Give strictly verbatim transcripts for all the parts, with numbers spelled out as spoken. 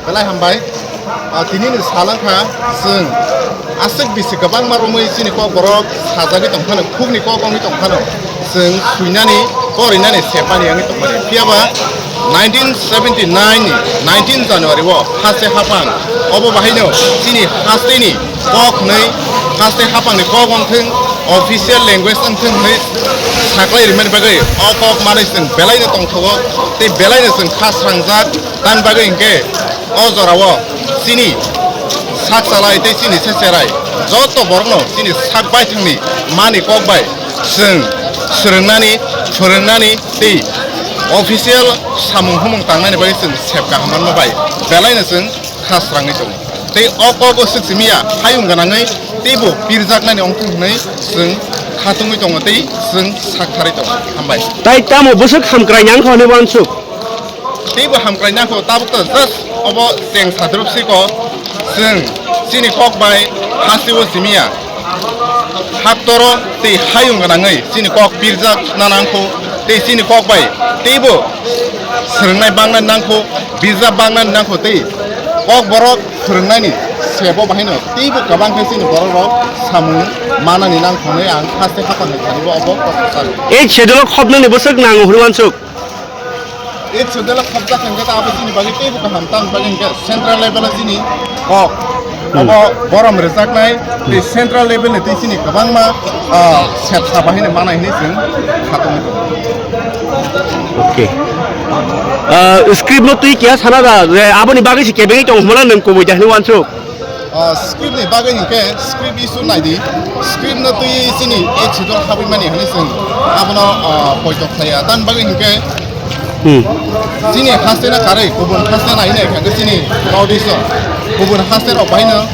Belai hambai. Ah, tini ni sal wngkha chwng aswk bisi kwbangma romwi chini kok borok sajagwi tongphano, khukni kok wngwi tongphano chwng swinani, porinani, sepani wngwi tongmani. Phiyaba nineteen seventy nine ni nineteen January o haste haphang obo bahaino chini hasteni kok hwnwi haste haphangni kok wngthwng, official language wngthwng hwnwi saklai rimani bagwi o kok manwi chwng belaino tongthogo tei belaino chwng kha srangjak. Tamni bagwi hinkhe o jorao chini sak chalai tei chini se cherai joto borokno chini sak baithangni mani kok bai chwng swrwngnani, phwrwngnani tei official samung humung tangnani bagwi chwng sep kaham manma bai belaino chwng kha srangwi tongo. Tei o kogo swk simi ya hayung gwnangwi teibo pirjaknani ongthong hwnwi chwng khatungwi tongo tei chwng sak tharwi tongo. Hambai. Tai tamo bwswk hamkrai nangkha hwnwi uansuk? Teibo hamkrai nangkho, tabuk to just obo cheng sadrop siko chwng chini kok bai hasteo simi ya. Haktoro tei hayung gwnangwi chini kok pirjak na nangkho, tei chini kok bai teibo swrwngnai bangna nangkho, birja bangna nangkho, tei kok borok swrwngnani sebo bahaino teibo kwbang khe chini borok rok samung manani nangkho hwnwi ang haste haphangni thani bo obo kok kwcharo. Ei schedule o khopnani bwswk nango hwnwi uansuk? Ei schedule o khopjak hwnkhe ta abo chini bagwi teibo kaham, tamni bagwi hwnkhe central level o chini kok obo borom rwjaknai tei central level ni tei chini kwbangma, ah, sep saba hino manai hwnwi chwng khatungwi tongo. Okay. Ah, script no twi kiya sana da, je aboni bagwi se kebengwi tong hwnmano nwng kubui da hwnwi uansuk. Ah, script ni bagwi hinkhe script issue nai di. Script no twi chini ei schedule habwi mani hwnwi chwng abono, ah, poito khlaiya. Tamni bagwi hinkhe Hmm. Chini haste na karwi kubun haste na hinai kha chini North East o kubun haste rok baino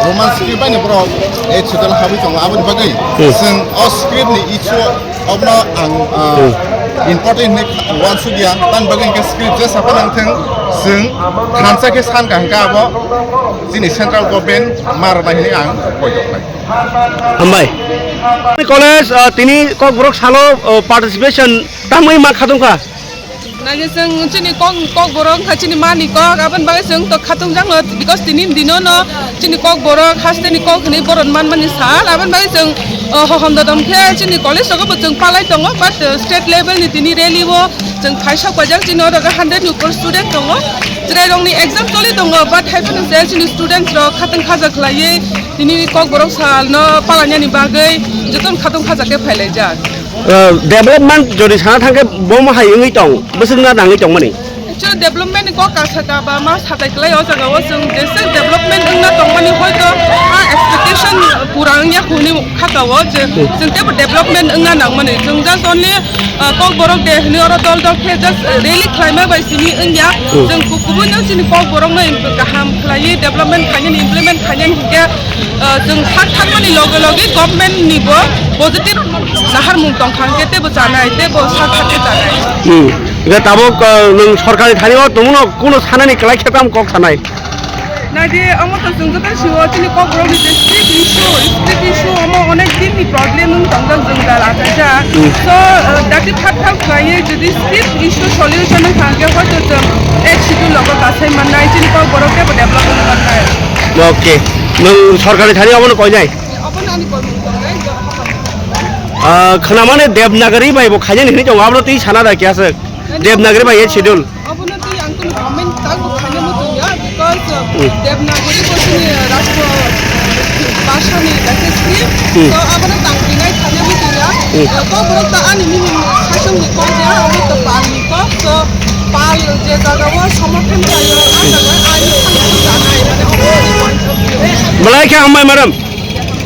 Roman script baino borok ei chudal habwi tongo, aboni bagwi Hmm. chwng o script ni issue obono ang, ah, Hmm. important hinwi uansukya, tamni bagwi hinkhe script jesa phano wngthwng chwng thansa khe sankha hinkhe abo chini central government ma rwna hinwi ang poito khlai. Hambai. College, ah, tini Kokborok salo, ah, participation tamwi ma khatungkha? Nangkhe chwng chini kok, Kokborok wngkha chini mani kok, aboni bagwi chwng to khatungjak no, because tini dino no chini Kokborok hasteni kok hinwi boron manmani sal, aboni bagwi chwng, uh, hohom dodom khe chini college rogo bo chwng palai tongo, but, uh, state level ni tini rally o chwng phaisa paijak, chini oro hundred ni upor student tongo, chwrai rokni exam choli tongo, but hai phano se chini students rok khatang khaja khlaiwi tini Kokborok sal no palainani bagwi jotono khatung khaja khe phailaijak. Uh, development jodi sana thangkhe bomo hai wngwi tong, bwswk na nangwi tongmani. Actually, development ni kok kasa kaba ma satai kwlai o jaga o chwng jeswk development wngna tongmani hoito a expectation pura wngya hwnwi khaka o je Hmm. chwng teibo development wngna nangmani. Chwng just only, uh, Kokborok de hwnwi oro dol dol khe just rally khlaima bai simi wngya. Hmm. Chwng ku-, kubui no chini Kokborok no kaham khlaiwi development khainani, implement khainani hinkhe, uh, chwng sak sakmani loge loge government ni bo positive naharmung tongkha hwnkhe teibo chanai, teibo sak sak khe chanai. Hmm. Hwnkhe tabuk, uh, nwng sorkarni thani o tongmano kuno sanani kwlai khe tamo kok sanai? Naidi, omo to chwng joto sio chini Kokborok ni je script issue, script issue omo onek din ni problem wng tongjak jwngjal achaijak. Hmm. So, uh, dati thak thak khlaiwi jodi script issue solution wngkha hwnkhe hoito chwng eighth schedule logo kasai mannai, chini Kokborok teibo develop wng mannai. Okay. Nwng sorkarni thani obono koinai? Obono ani koimung tongnai, joto. Ah, khwnamani Devanagari bai bo khainani hinwi tongo, abono twi sana da khe aswk? Devanagari bai eighth schedule. Obono twi ang kunu comment tangbo khaina muchungya, because, uh, Hmm. Devanagari bo chini rashtra bhasha ni lekha script. Hmm. So, abono tang twinai khaina muchungya. Hmm. Uh, Kokborok ta ani nini sasongni kok ya, abo to palni kok. So, pal je jaga o somorthon khlaio, a jaga ani khaina muchungya, mane obono point of view. Belai khe hambai, madam.